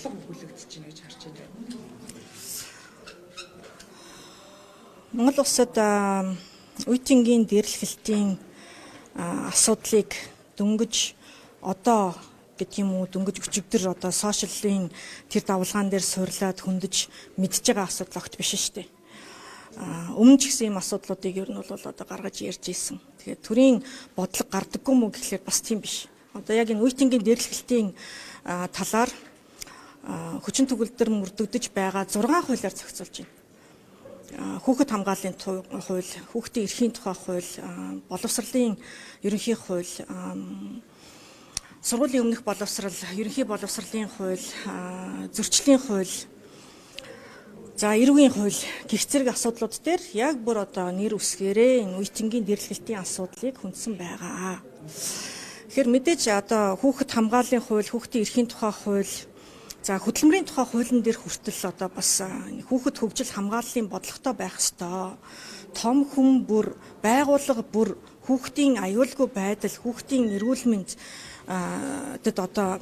Бодлого өгүүлэгдэж байна гэж харж байна. Монгол улсад үеийнгийн дээрлэхэлтийн асуудлыг дөнгөж одоо гэдэг юм уу, дөнгөж өчигдөр одоо сошиалын тэр давлгаан дээр суйрлаад хөндөж мэдж байгаа асуудал огт биш шүү дээ. Өмнө ч гэсэн ийм асуудлуудыг ер нь бол одоо гаргаж ярьж исэн. Тэгэхээр төрийн бодлого гардаггүй мүү гэхлээр бас тийм биш. Одоо яг энэ үеийнгийн дээрлэхэлтийн талаар хүчин төгөлдөр мөрдөгдөж байгаа 6 хуулиар зохицуулж байна. Хүүхэд хамгааллын хууль, хүүхдийн эрхийн тухай хууль, боловсролын ерөнхий хууль, сургуулийн өмнөх боловсрал, ерөнхий боловсролын хууль, зөрчлийн хууль, за эрүүгийн хууль гэх зэрэг асуудлууд дээр яг бүр одоо нэр үсгээрээ энэ үеийнгийн дээрлэхэлтийн асуудлыг хүндсэн байгаа. Тэгэхээр мэдээж одоо хүүхэд хамгааллын хууль, хүүхдийн эрхийн тухай хууль, за хөдөлмөрийн тухай хуулийн дээр хүртэл одоо бас хүүхэд хөгжил хамгааллын бодлоготой байх ёстой. Том хүн бүр, байгууллага бүр хүүхдийн аюулгүй байдал, хүүхдийн эрүүл мэнд тэд одоо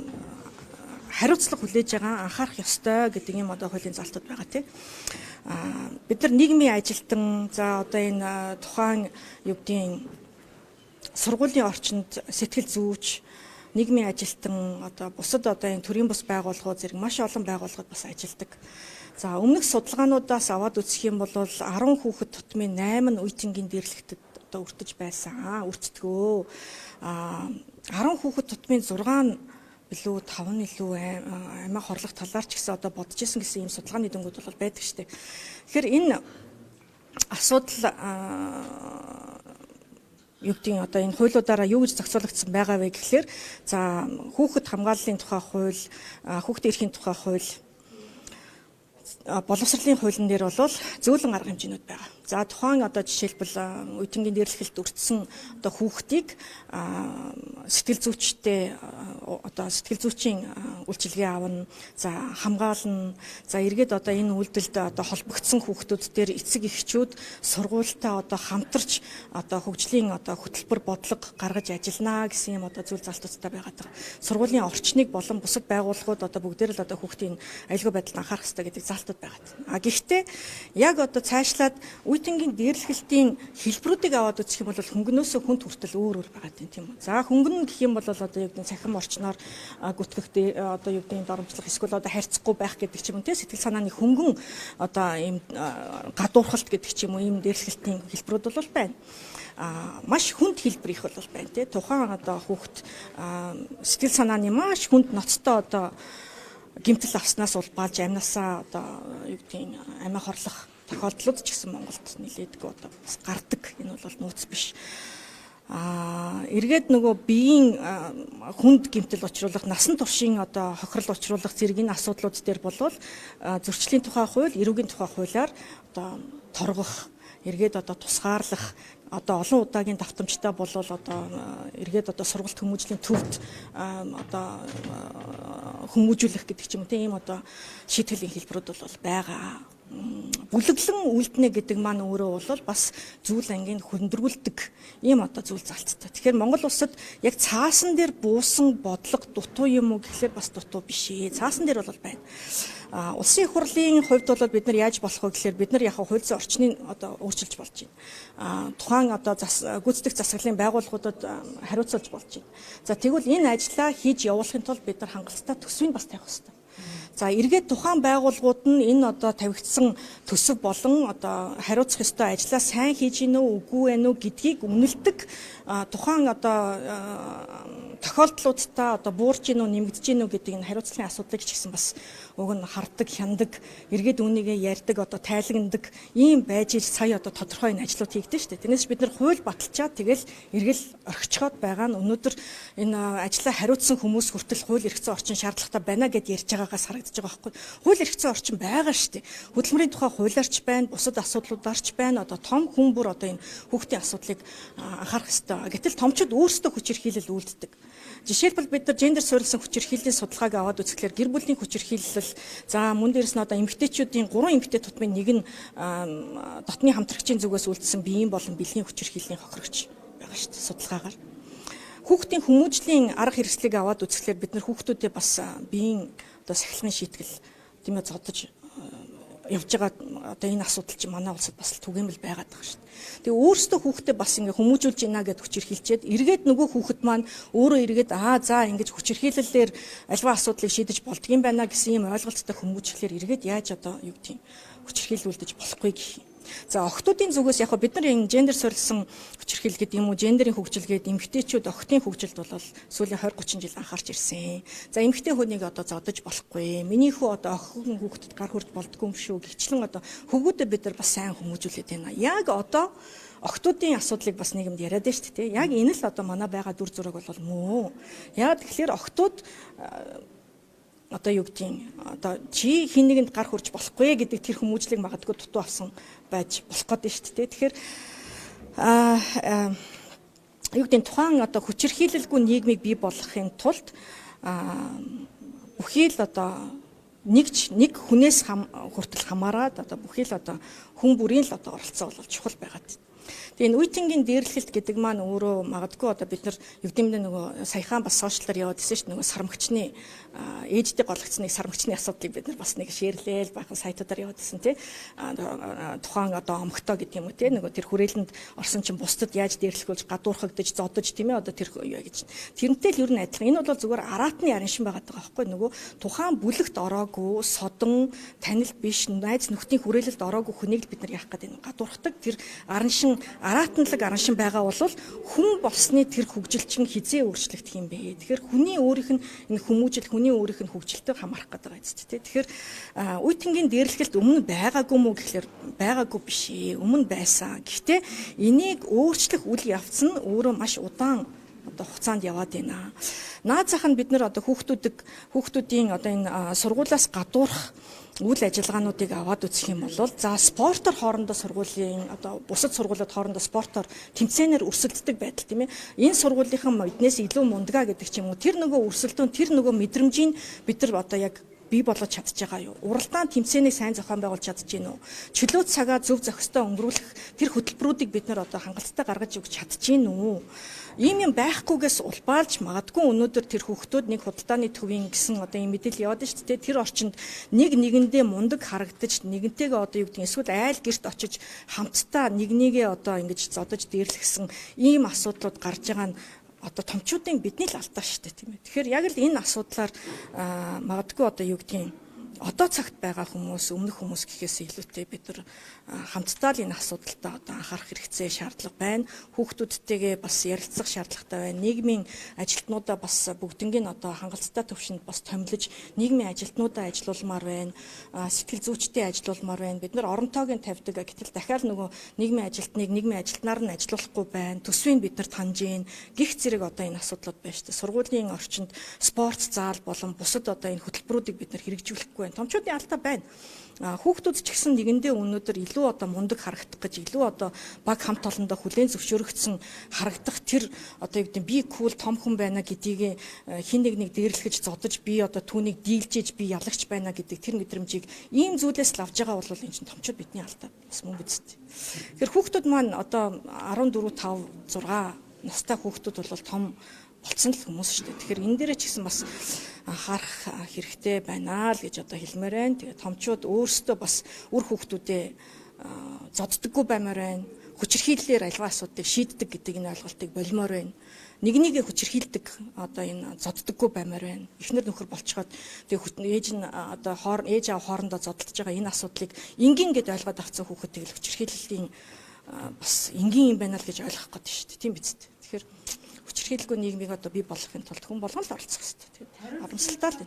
хариуцлага хүлээж байгаа, анхаарах ёстой гэдэг юм одоо хуулийн залтууд байгаа тийм. Бид нар нийгмийн ажилтан, за одоо энэ тухайн юу гэдгийг сургуулийн орчинд сэтгэл зүйч, нийгмийн ажилтан, одоо бусад одоо энэ төрийн бус байгууллагууд зэрэг маш олон байгууллагууд бас ажилладаг. За өмнөх судалгаануудаас аваад үзэх юм бол 10 хүүхэд тутмын 8 нь үеийнгийн дээрлэхтэд одоо өртөж байсан. Өртдгөө. 10 хүүхэд тутмын 6 нь билүү 5 нь илүү амиа хорлох талаар ч гэсэн одоо бодож исэн гэсэн ийм судалгааны дүнгууд бол байдаг штеп. Тэгэхээр энэ асуудал юу гэдгийг одоо энэ хуулиудаараа юу гэж зохицуулагдсан байгаа вэ гэхлээр, за хүүхэд хамгааллын тухай хууль, хүүхдийн эрхийн тухай хууль, боловсролын хуулийн дээр бол зөөлөн арга хэмжээнүүд байгаа. За тухайн одоо жишээлбэл үеийнгийн дээрлэхэлд өртсөн одоо хүүхдийг сэтгэл зүйчтэй одоо сэтгэл зүйчийн үйлчилгээ авна, за хамгаална. За эргээд одоо энэ үйлдэлд одоо холбогдсон хүүхдүүд дээр эцэг эхчүүд сургуультай одоо хамтарч одоо хөгжлийн одоо хөтөлбөр бодлого гаргаж ажиллана гэсэн юм одоо зүйл залтуудтай байгаа даа. Сургуулийн орчныг болон бусад байгууллагууд одоо бүгдээр л одоо хүүхдийн аюулгүй байдалд анхаарах хэрэгтэй гэдэг залтууд байгаа. А гэхдээ яг одоо цаашлаад үеийнгийн дээрлэхэлтийн хэлбэрүүдийг аваад үзэх юм бол хөнгөнөөсөө хүнд хүртэл өөр өөр байгаа тийм үү. За хөнгөн гэх юм бол одоо юу гэдэг цахим орчноор гүтгэх одоо юу гэдэг доромжлох эсвэл одоо харьцахгүй байх гэдэг ч юм уу тийм сэтгэл санааны хөнгөн одоо ийм гадуурхалт гэдэг ч юм уу ийм дээрлэхэлтийн хэлбэрүүд бол байна. Маш хүнд хэлбэр их бол байна тийм. Тухайн одоо хүүхд сэтгэл санааны маш хүнд ноцтой одоо гэмтэл авснаас улбаалж амнасаа одоо юу гэдгийг амиа хорлох тохиолдлууд ч гэсэн Монголд нэлээдгүй одоо бас гардаг. Энэ бол нууц биш. Эргээд нөгөө биеийн хүнд гэмтэл учруулах, насан туршийн одоо хохирол учруулах зэрэг энэ асуудлууд дээр болвол зөрчлийн тухай хууль, эрүүгийн тухай хуулиар одоо торгох, эргээд одоо тусгаарлах, одоо олон удаагийн давтамжтай болвол одоо эргээд одоо сургалт хүмүүжлийн төвд одоо хүмүүжүүлэх гэдэг ч юм уу тийм одоо шийтгэлийн хэлбэрүүд бол байгаа. Бүлэглэн үлднэ гэдэг маань өөрөө бол бас зүйл ангийг хөндрүүлдэг ийм одоо зүйл залттай. Тэгэхээр Монгол улсад яг цаасан дээр буусан бодлого дутуу юм уу гэхлээр бас дутуу биш ээ. Цаасан дээр бол байна. Улсын их хурлын хувьд бол бид нар яаж болох вэ гэхлээр бид нар яг хууль зүйн орчныг одоо өөрчилж болж байна. Тухайн одоо гүйцэтгэх засаглалын байгууллагуудад хариуцуулж болж байна. За тэгвэл энэ ажлаа хийж явуулахын тулд бид нар хангалттай төсвийг бас тавих хэрэгтэй. За эргээд тухайн байгууллагууд нь энэ одоо тавигдсан төсөв болон одоо хариуцах ёстой ажлаа сайн хийж гинөө үгүй ээ нү гэдгийг үнэлдэг тухайн одоо тохиолдлуудтай одоо буурч гинөө нэмэгдэж гинөө гэдэг энэ хариуцлагын асуудлыг ч гэсэн бас уг нь хардаг, хяндаг, эргээд үүнийгээ ярьдаг, одоо тайлагнадаг ийм байж ил сая одоо тодорхой энэ ажлууд хийгдэн шүү дээ. Тэрнээс бид нар хууль баталчаад тэгэл эргэл орхичход байгаа нь өнөөдөр энэ ажлаа хариуцсан хүмүүс хүртэл хууль эрх зүйн орчин шаардлагатай байна гэд ярьж байгаагаас харагдаж байгаа байхгүй. Хууль эрх зүйн орчин байгаа шүү дээ. Хөдөлмөрийн тухай хуулиарч байна, бусад асуудлуудаарч байна. Одоо том хүн бүр одоо энэ хүүхдийн асуудлыг анхаарах ёстой. Гэтэл томчууд өөрсдөө хүчирхийлэл үйлддэг. Жишээлбэл бид нар гендер суурилсан хүчирхийллийн судалгааг аваад үзэхлээр гэр бүлийн хүчирхийлэл, за мөн дээрс нь одоо эмэгтэйчүүдийн 3 эмэгтэй тутмын нэг нь дотны хамтрагчийн зүгээс үйлдсэн биеийн болон бэлгийн хүчирхийллийн хохирогч байгаа шүү дээ судалгаагаар. Хүүхдийн хүмүүжлийн арга хэрэгслийг аваад үзэхлээр бид нар хүүхдүүдэд бас биеийн одоо сахилгын шийтгэл, тийм ээ, зодож явж байгаа одоо энэ асуудал чинь манай улсад бас л түгээмэл байгаад байгаа шүү дээ. Тэгээ өөрсдөө хүүхдээ бас ингээ хүмүүжүүлж ийна гэд хүчирхийлчээд эргээд нөгөө хүүхэд маань өөрөө эргээд аа за ингэж хүчирхийлэлээр альва асуудлыг шийдэж болдгийм байна гэсэн юм ойлголттой хүмүүжлэхээр эргээд яаж одоо юу гэдэг юм хүчирхийлүүлдэж болохгүй гэх юм. За, охтуудын зүгээс яг бид нар энэ гендер суурилсан хүчирхийлэл гэдэг юм уу, гендерийн хөгжил гэдэг эмэгтэйчүүд охтын хөгжилд бол сүүлийн 20 30 жил анхаарч ирсэн. За, эмэгтэй хүнийг одоо зодож болохгүй. Миний хүү одоо охин хүүхдэд гар хүрч болдгоо юм шүү гिचлэн одоо хөвгүүдэд бид нар бас сайн хүмүүжүүлээд байна. Яг одоо охтуудын асуудлыг бас нийгэмд яриад байна шүү дээ. Яг энэ л одоо манай байгаа дүр зураг бол муу. Яг тэгэхээр охтууд одоо юу гэдгийг одоо чи хин нэгэнд гар хүрч болохгүй гэдэг тэр хүмүүжлийг магадгүй дутуу авсан байж болох гээд шүү дээ. Тэгэхээр юу гэдгийг тухайн одоо хүчирхийлэлгүй нийгмийг бий болгохын тулд бүхий л одоо нэгч нэг хүнээс хүртэл хамаарат одоо бүхий л одоо хүн бүрийн л одоо оролцоо бол чухал байгаад. Тэгээ энэ үеийнгийн дээрлэхэлт гэдэг маань өөрөө магадгүй одоо бид нар юу гэм нөгөө саяхан бас сошиалар яваад исэн шүү дээ, нөгөө сармагчны ээжтэй гологцсныг сармагчны асуудлыг бид нар бас нэг шеэрлээл бахан сайтуудаар яваад исэн, тий. Тухайн одоо омогтой гэдэг юм уу, тий, нөгөө тэр хүрээлэнд орсон чинь бусдад яаж дээрлэхүүлж гадуурхагдаж зодож, тийм ээ, одоо тэр юу гэж. Тэрнтэй л ер нь адилхан. Энэ бол зүгээр араатны яриншин байгаа даа байхгүй, нөгөө тухайн бүлэгт ороогүй, содон танил биш, найз нөхдийн хүрээлэлд ороогүй хүнийг л бид нар яах гэдэг юм гадуурхдаг. Тэр араншин араатанлаг араншин байгаа бол хүн болсны тэр хөгжил чинь хизээ өөрчлөгдөх юм бэ? Тэгэхээр хүний өөрийнх нь энэ хүмүүжил, хүний өөрийнх нь хөгжилтэй хамаарах гэдэг байгаа зү, тэ. Тэгэхээр үеийнгийн дээрлэхэлт өмнө байгаагүй мүү гэхлээр байгаагүй биш ээ. Өмнө байсан. Гэхдээ энийг өөрчлөх үйл явц нь өөрөө маш удаан одоо хугацаанд яваад байна. Наад зах нь бид нар одоо хүүхдүүдийн одоо энэ сургуулиас гадуурх үйл ажиллагаануудыг аваад үзэх юм бол за спортоор хоорондоо сургуулийн одоо бусад сургуулиуд хоорондоо спортоор тэмцээнээр өрсөлддөг байдал, тийм ээ. Энэ сургуулийнхан биднээс илүү мундгаа гэдэг ч юм уу. Тэр нөгөө өрсөлдөөн, тэр нөгөө мэдрэмжийг бид нар одоо яг бий болгож чадж байгаа юу? Уралдаан тэмцээнийг сайн зохион байгуулж чадж гин үү? Чөлөө цагаа зөв зохистой өнгөрүүлэх тэр хөтөлбөрүүдийг бид нар одоо хангалттай гаргаж өгч чадж гин үү? Ийм юм байхгүйгээс улбаалж магадгүй өнөөдөр тэр хүүхдүүд нэг худалдааны төвийн гэсэн одоо ийм мэдээлэл яваад шүү дээ. Тэр орчинд нэг нэгэндээ мундаг харагдаж, нэгнтэйгээ одоо юу гэдэг эсвэл айл гэрт очиж хамтдаа нэг нэгээ одоо ингэж зодож дээрлэхсэн ийм асуудлууд гарч байгаа нь одоо томчуудын бидний л алдаа шүү дээ, тийм ээ. Тэгэхээр яг л энэ асуудлаар магадгүй одоо юу гэдгийг одоо цагт байгаа хүмүүс, өмнөх хүмүүс гэхээс илүүтэй бид нар хамтдаа л энэ асуудалтай одоо анхаарах хэрэгцээ шаардлага байна. Хүүхдүүдтэйгээ бас ярилцах шаардлагатай байна. Нийгмийн ажилтнуудаа бас бүгднийг нь одоо хангалттай төвшөнд бас томилж нийгмийн ажилтнуудаа ажилуулмаар байна. Сэтгэл зүйчтэй ажилуулмаар байна. Бид нар оронтойг нь тавьдаг. Гэтэл дахиад нөгөө нийгмийн ажилтныг нийгмийн ажилтнаар нь ажилуулахгүй байна. Төсвийг бид нар таньж гин гих зэрэг одоо энэ асуудлууд байна шүү дээ. Сургуулийн орчинд спорт заал болон бусад одоо энэ хөтөлбөрүүдийг бид нар хэрэгжүүлэхгүй байна. Томчуудын алдаа байна. Хүүхдүүд ч гэсэн нэгэндээ өнөөдөр илүү одоо мундаг харагдах гэж, илүү одоо баг хамт олондоо хүлээн зөвшөөрөгдсөн харагдах тэр одоо юу гэдэг би кул том хүн байна гэдгийг хин нэг нэг дээрлэхэж зодож би одоо түүнийг дийлжээж би ялагч байна гэдэг тэр мэдрэмжийг ийм зүйлээс л авж байгаа бол энэ чинь томчууд бидний алдаа бас мөн биз дээ. Тэгэхээр хүүхдүүд маань одоо 14 5 6 настай хүүхдүүд бол том болцсон л хүмүүс шүү дээ. Тэгэхээр энэ дээрээ ч гэсэн бас анхаарах хэрэгтэй байна л гэж одоо хэлмээр байна. Тэгээ томчууд өөрсдөө бас үр хүүхдүүдээ зоддоггүй баймаар байна. Хүчирхийллээр альва асуудыг шийддэг гэдэг энэ ойлголтыг болмоор байна. Нэг нэгэ хүчирхийлдэг одоо энэ зоддоггүй баймаар байна. Эхнэр нөхөр болцоход тэгээ ээж нь одоо ээж аав хоорондоо зодтолж байгаа энэ асуудлыг энгийн гэд ойлгоод авсан хүүхэд тэгэл хүчирхийллийн бас энгийн юм байна л гэж ойлгох гээд шүү дээ. Тийм биз дээ. Тэгэхээр хүчирхийлэлгүй нийгмийг одоо бий болгохын тулд хүн болгон л оролцох хэрэгтэй. Тийм. Харамсалтай л.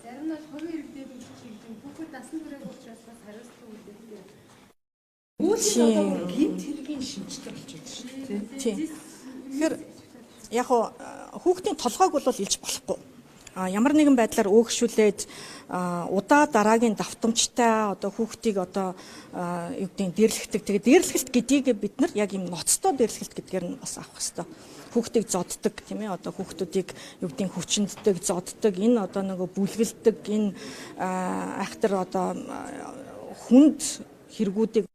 Зарим нь бол хувийн иргэдээ бичиж хүүхэд насан туршаагүй учраас бас хариуцлага үлдээдэг. Үүлийн одоо гинт хэргийн шинжтэй болчиход шүү дээ. Тийм. Тэгэхээр яг хүүхдийн толгойг бол илж болохгүй. Ямар нэгэн байдлаар өөгшүүлээд удаа дараагийн давтамжтай одоо хүүхдийг одоо юу гэдгийг дээрлэхдэг. Тэгээд дээрлэхэлт гэдгийг бид нар яг юм ноцтой дээрлэхэлт гэдгээр нь бас авах хэрэгтэй. Хүүхдийг зоддог, тийм ээ, одоо хүүхдүүдийг юу гэдгийг хүчинддэг, зоддог, энэ одоо нөгөө бүлгэлдэг, энэ айхтар одоо хүнд хэрэгүүдийг